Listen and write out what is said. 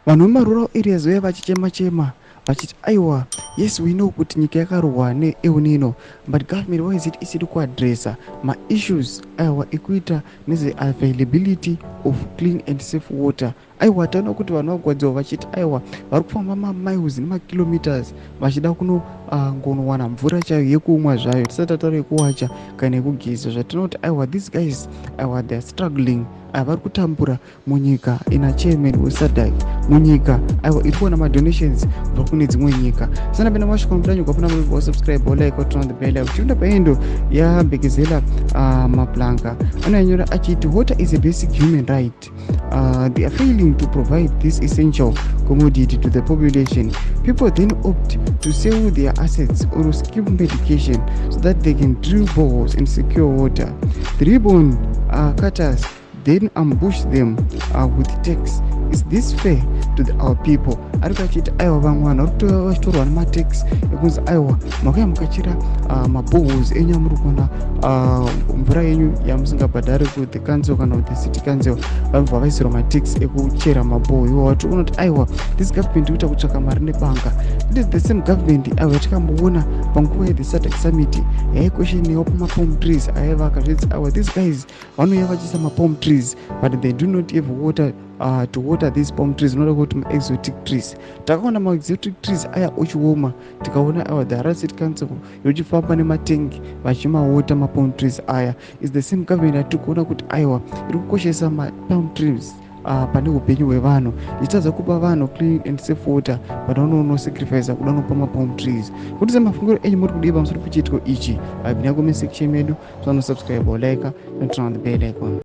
Vanhu vemarural areas vaya vachichema chema vachiti, "Aiwa, yes, we know kuti nyika yakarohwa neEl Nino, but government, why is it isiri kuaddressa maissues, aiwa, ekuita nezveavailability of clean and safe water?" Aiwa, taona kuti vanhu vagwadziwa vachiti, aiwa, vari kufamba mamiles nemakilometers vachida kunongonowana mvura chaiyo yekumwa zvayo, tisati tataura yekuwacha kana yekugeza. Zvatinoti, aiwa, these guys, aiwa, they are struggling. Vari kutambura munyika ina chairman weSADC, munyika, aiwa, iri kuwana madonations kubva kune dzimwe nyika. Sanapinda mashoko mudanyugwa pana wasubscribe, like, turn on the bell. Uchienda paendo yaBekezela Maplanka, anonyora achiti, "Water is a basic human right. They are failing to provide this essential commodity to the population. People then opt to sell their assets or skip medication so that they can drill boreholes and secure water. The ribbon cutters then ambush them with tax. Is this fair to our people?" Ari kachiti, aiwa, vamwe vanhu vari kutouya vachitorwa nematax ekunzi, aiwa, makauya mukachera maboreholes enyu amuri kuona mvura yenyu yamusingabhadhari kuthe council kana kuthe city council, vanobva vaisirwa matax ekuchera maborehole iwawa. Tiri kuona kuti, aiwa, this government ikuita kutsvaka mari nebanga. It is the same government, aiwa, yatikamboona panguva yethe SADC summit yaiquestioniwa pamapalm trees aivaka zvedzi. Aiwa, these guys vanouya vachiisa mapalm trees, but they do not have water to water these palm trees. Unoda kuti maexotic trees, takaona maexotic trees aya ochioma. Tikaona, aiwa, the Harare City Council yochifamba nematengi vachimawota mapalm trees aya. Is the same government yatiri kuona kuti, aiwa, iri kukoshesa mapalm trees pane upenyu hwevanhu, ichitadza kupa vanhu clean and safe water, but vanonosacrifica kuda nopa mapalm trees. Kuti semafungiro enyu, muri kudii pamusoro pechiitiko ichi? Pinda comment section medu, so nosubscribe, like and turn on the bell icon.